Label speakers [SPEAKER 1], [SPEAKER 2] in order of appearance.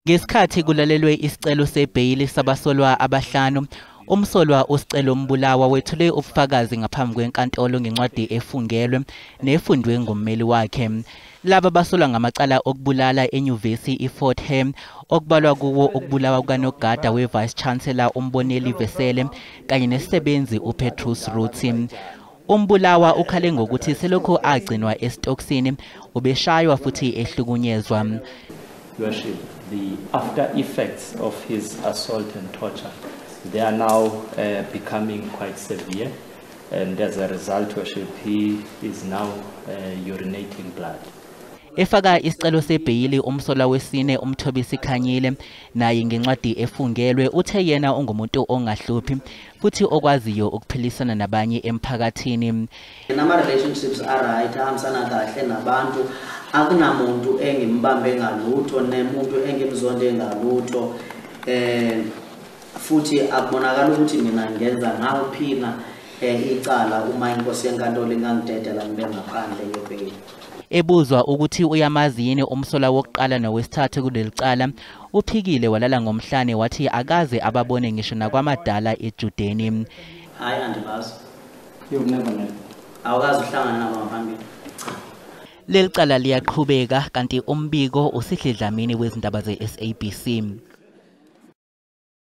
[SPEAKER 1] Ngesikhathi kulalelwe isicelo sebheyili sabasolwa abahlanu, umsolwa uSicelo Mbulawa wethule ubufakazi ngaphambi kwenkantolo ngencwadi efungelwe nefundwe ngummeli wakhe. Laba basolwa ngamacala okubulala enyuvesi iFort Hare, okubalwa kuwo ukubulawa kukanogada we-Vice Chancellor uMboneli Vesele kanye nesisebenzi uPetrus Rutsi. Umbulawa ukhale ngokuthi selokhu agcinwa esitokisini ubeshaywa futhi ehlukunyezwa.
[SPEAKER 2] Worship, the after effects of his assault and torture, they are now becoming quite severe, and as a result, Worship, he is now urinating blood.
[SPEAKER 1] Efaka isicelo sebheyili umsolwa wesine uMthobisi Khanyile naye ngencwadi efungelwe uthe yena ungumuntu ongahluphi futhi okwaziyo ukuphilisana nabanye emphakathini.
[SPEAKER 3] Nama-relationships a-right, ahambisana kahle nabantu, akunamuntu engimbambe ngalutho nemuntu engimzonde ngalutho, futhi akubonakala ukuthi mina ngenza ngawuphina icala uma inkosi yenkantolo ingangidedela ngibe ngaphandle ngebheyili.
[SPEAKER 1] Ebuzwa ukuthi uyamazi yini umsolwa wokuqala nowesithathu kuleli cala, uphikile walala ngomhlane wathi akaze ababone ngisho nakwamadala eJudeni.
[SPEAKER 3] Hayi, andibazi.
[SPEAKER 2] You've never met.
[SPEAKER 3] Awukaze uhlangane nabo ngaphambili.
[SPEAKER 1] Leli cala liyaqhubeka kanti umbiko uSihle Dlamini wezindaba ze-SABC.